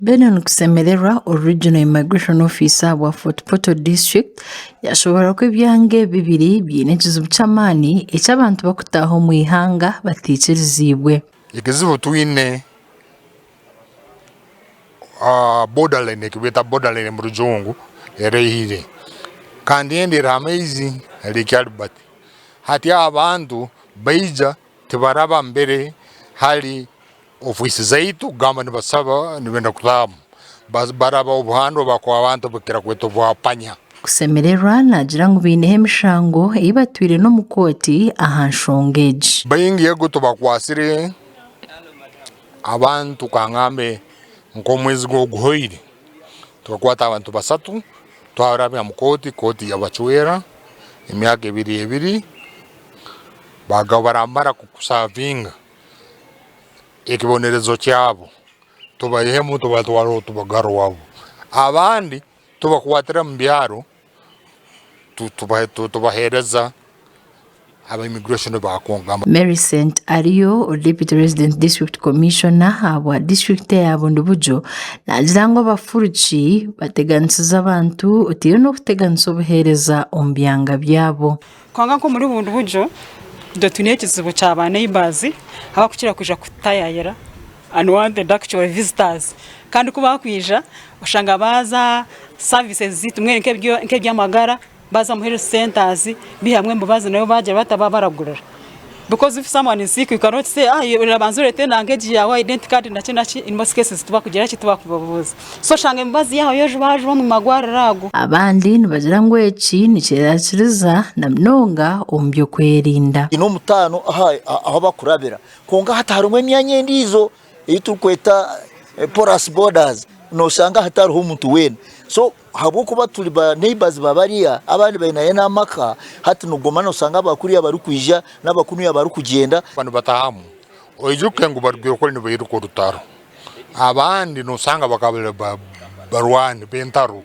Benon Kusemererwa, ori Regional Immigration Officer wa Fort Portal District yashoborora ku ebyanga ebi bibiri biine ekizibu ky'amaani eky'abantu bakutaaha omu ihanga bataikiriziibwe. Ekizibu twine borderline eki beeta borderline omu rujungu eraihire kandi endi eri h'amaizi Lake Albert. Hati abantu baija tibaraba mbere hari ofiisi zaitu kugamba nibasaba nibenda kutaahamu, baraba obuhanda obu abantu bakira kweta obwa panya. Kusemererwa naagira ngu baineho emishango ei batwire n'omu kooti aha nshonga egi. Baingi ego tubakwasire abantu kangambe nk'omwezi oguhoire tukakwata abantu basatu twabarabya omu kooti, kooti yabacwera emyaka ebiri ebiri bagaba baramara kusavinga ekibonerezo kyabo tubaihemu tubatwara tubagarra owabo. Abandi tubakwatira omu byaro tubaheereza aba immigration baakongamba. Millicent Ariyo ori Deputy Resident District Commissioner ahabwa disiturikiti eya Bundibugyo naagira ngu abafuruki bateganisize abantu oteire n'okuteganisa obuheereza omu byanga byabo. Kwonka nk'omuri Bundibugyo itwe twine ekizibu kya ba neighbours abakukira kwija kututayayira unwanted actually visitors kandi ku bakwija oshanga baaza services zaitu mbwenu nk'eby'amagara baaza omu health centers bihamu emibazi nabo baagira bata baabaragurira because if someone is sick you cannot say ah banza oreete enanga egi yaawe identity card naki naki in most cases tibakugira ki tibakubabuuza so oshanga emibazi yaawe yojubajuba omu marwariro ago. Abandi nibagira ngu eki nikyerarikiriza na munonga omu by'okwerinda. Haine omutaano ahu bakurabira kwonka hati harimu emyanya endiijo ei turikweta porous borders noshanga hatariho omuntu weena so ahabw'okuba turi ba neighbours ba bariya abandi bainayo n'amaka hati noguma noshanga abakuriya barikwija n'abakunuya barikugyenda. Nibatahamu oijuke ngu barugire kuri nibairuka orutaro abandi nosanga bakaba bari barwani b'entaro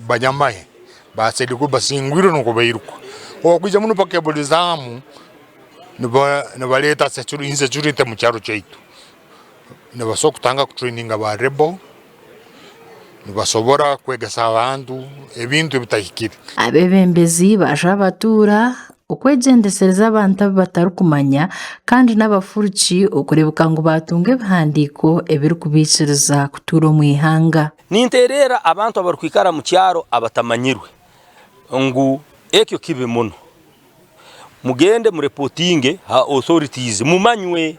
banyamahe basingwirwe nikwo bairuka okwija munu bakeburizaamu nibareeta insecurity omu kyaro kyaitu. Nibasobora kutandika kutureyininga ba rebo, nibasobora kwegesa abantu ebintu ebitahikire. Abeebembezi baashaba abatuura okwegyendesereza abantu abu batarikumanya kandi n'abafuruki okureebeka ngu baatunga ebihandiiko ebirikubaikiriza kutuura omu ihanga. Ninteererra abantu abarukwikara mu kyaro abatamanyirwe ngu ekyo kibi muno. Mugende murepotinge ha authorities mumanywe,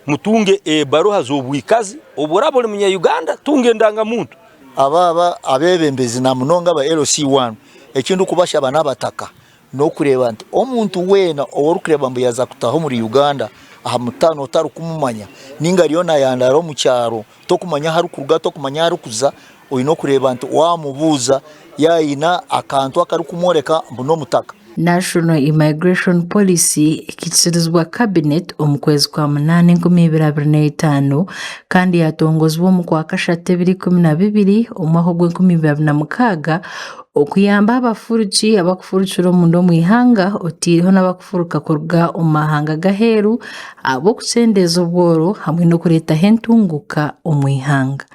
mutunge ebaruha z'obwikazi, obu oraba ori munya Uganda tunga endangamuntu. Aba aba abebembezi namunonga aba LC one eki ndikubashaba n'abataka n'okureeba nti omuntu weena ou orikureeba mbu yaaza kutaaha omuri Uganda aha mutaano otarikumumanya ninga ariyo nayandaara omu kyaro tokumanya ahu arikuruga tokumanya ahu arikuza oine okureeba nti waamubuuza yaaba aine akantu akarikumworeka ngu n'omutaka. National Immigration Policy ekaikirizibwa Cabinet omu kwezi kwa Munaana 2025 kandi yatongozibwa omu Kwakashatu ebiro 12 omwaka ogw'enkumi ibiri abiri na mukaaga okuyamba abafuruki abakufurukira omunda omu ihanga oteireho n'abakufuruka kuruga omu mahanga g'aheeru ahabw'okukyendeeza obworo hamwe n'okureetaho entunguuka omu ihanga.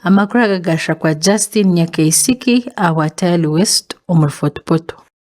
Amakuru aga gashakwa Justine Nyakaisiki ahabwa Tile West omuri Fort Portal.